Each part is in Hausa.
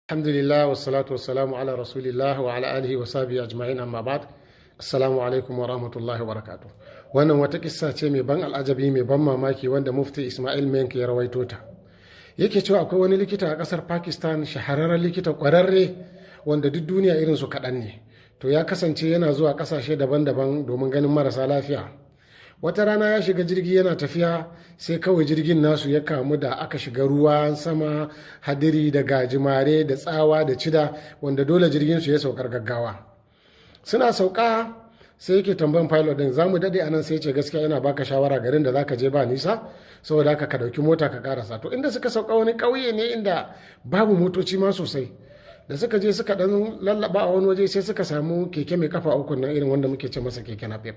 Alhamdulillah, wassalatu wassalamu ala rasulillah wa ala alihi wa sahbihi ajma'in, amma ba'd. Assalamu alaikum wa rahmatullahi wa barakatuh. Wannan wata kissa ce mai ban al'ajabi, mai ban mamaki, wanda Mufti Ismail Menk ya rawaito ta. Yake cewa akwai wani likita a kasar Pakistan, shahararren likita kwararre wanda duk duniya irin su kaɗan ne. To, ya kasance yana zuwa ƙasashe daban-daban domin ganin marasa lafiya. Wata rana ya shiga jirgi yana tafiya, sai kawai jirgin nasu ya kamu da aka shiga ruwan sama, hadiri da gajimare da tsawa da cida, wanda dole jirgin su ya saukar gaggawa. Suna sauka, sai yake tambayan pilot din, "Za mu dade anan?" Sai ce, "Gaskiya ina baka shawara, garin da zaka je ba nisa, saboda haka ka dauki mota ka karasa." To, inda suka sauka wani ƙauye ne inda babu motoci ma sosai. Da suka je suka dan lallaba a wani waje, sai suka samu keke mai kafa uku nan, irin wanda muke ce masa keke napep.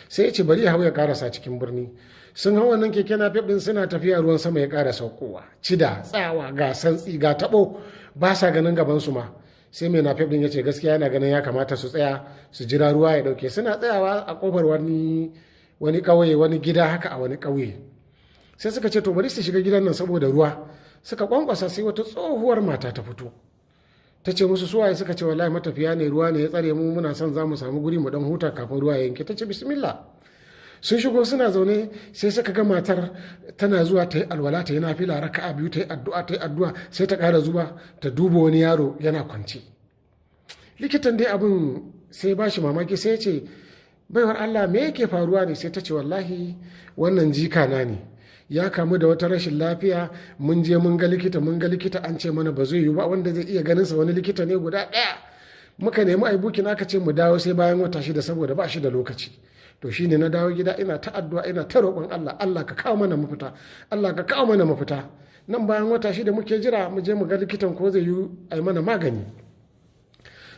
Sai ya ce bari ya hau ya karasa cikin birni. Sun hau wannan keke napep din, suna tafiya, ruwan sama ya kara saukowa, cida, tsawa, ga santsi, ga tabo, ba sa ganin gaban su ma. Sai mai napep din ya ce gaskiya yana ganin ya kamata su tsaya su jira ruwa ya dauke. Suna tsayawa a kofar wani kauye, wani gida haka a wani kauye. Sai suka ce to, bari su shiga gidan nan saboda ruwa. Suka kwankwasa, sai wata tsohuwar mata ta fito, ta ce musu, "Suwaye?" Suka ce, "Wallahi matafiya ne, ruwa ne ya tsare mu, muna son za mu samu guri mu dan huta kafin ruwa ya yanke." Ta ce, "Bismillah." Sun shigo, suna zaune, sai suka ga matar tana zuwa ta yi alwala, ta yi nafila raka'a biyu, ta yi addu'a, ta yi addu'a, sai ta ƙara zuba ta duba wani yaro yana kwance. Likitan dai abin sai ba shi mamaki, sai ya ce, "Baiwar Allah, me yake faruwa ne?" Sai ta ce, "Wallahi wannan jika na ne, ya kamu da wata rashin lafiya. Mun je mun ga likita, mun ga likita, an ce mana ba zai yiwu ba, wanda zai iya ganin sa wani likita ne guda ɗaya. Muka nemi ai booking, aka ce mu dawo sai bayan wata 6 saboda ba shi da lokaci. To, shine na dawo gida ina ta addu'a, ina ta roƙon Allah, Allah ka kawo mana mafita, Allah ka kawo mana mafita. Nan bayan wata 6 muke jira mu je mu ga likitan, ko zai yi a mana magani."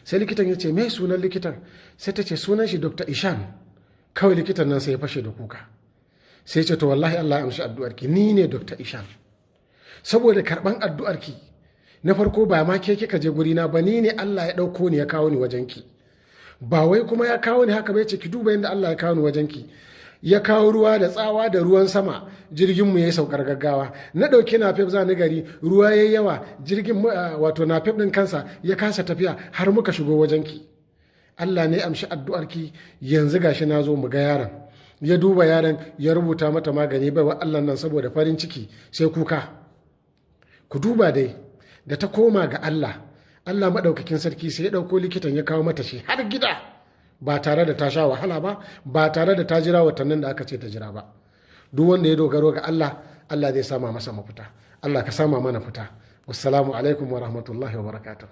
Sai likitan ya ce, "Me sunan likitan?" Sai ta ce sunan shi Dr. Ishan. Kawai likitan nan sai ya fashe da kuka, sai ce, "To, wallahi Allah ya amshi addu'arki, ni ne Dr. Ishan. Saboda karban addu'arki, na farko ba ma ke kika je gurina ba, ni ne Allah ya ɗauko ni ya kawo ni wajenki. Ba wai kuma ya kawo ni haka ba." Ya ce, "Ki duba yadda Allah ya kawo ni wajenki. Ya kawo ruwa da tsawa da ruwan sama, jirgin mu ya yi saukar gaggawa. Na ɗauki napep za ni gari, ruwa ya yawa, jirgin, wato napep ɗin kansa ya kasa tafiya har muka shigo wajenki. Allah ne amshi addu'arki, yanzu gashi na zo mu ga yaron." Ya duba yaron, ya rubuta mata magani. Baiwa Allah nan saboda farin ciki sai kuka. Ku duba dai, da ta koma ga Allah, Allah maɗaukakin sarki sai ya ɗauko likitan ya kawo mata shi har gida, ba tare da ta sha wahala ba, ba tare da ta jira watannin da aka ce ta jira ba. Duk wanda ya dogaro ga Allah, Allah zai sama masa mafita. Allah ka sama mana fita. Wassalamu alaikum wa rahmatullahi wa barakatuh.